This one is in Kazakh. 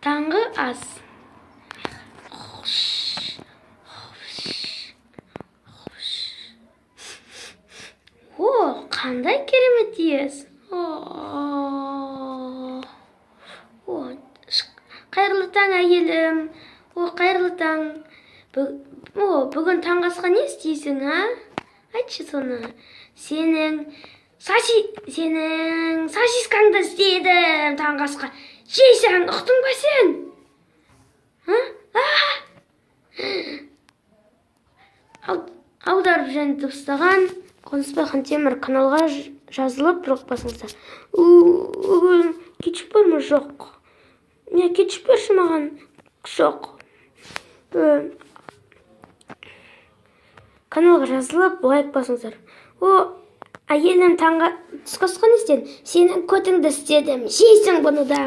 Таңғы ас. О, қандай керемет иіс! О, қайырлы таң, әйелім! О, қайырлы таң! О, бүгін таңғы асқа не істейсің, а? Айтшы соны. Сенің сосискаңды істедім таңғы асқа. Жейсің, ұқтың ба сен? А? Аударып және дыбыстаған Қонысбай Хантемір. Каналға жазылып, лайк басыңыздар. Кетчуп бар ма? Жоқ. Не, кетчуп берші маған. Жоқ. Каналға жазылып, лайк басыңыздар. О, әйелім, таңға түскі асқа не істедің? Сенің көтіңді істедім. Жейсің бұны да.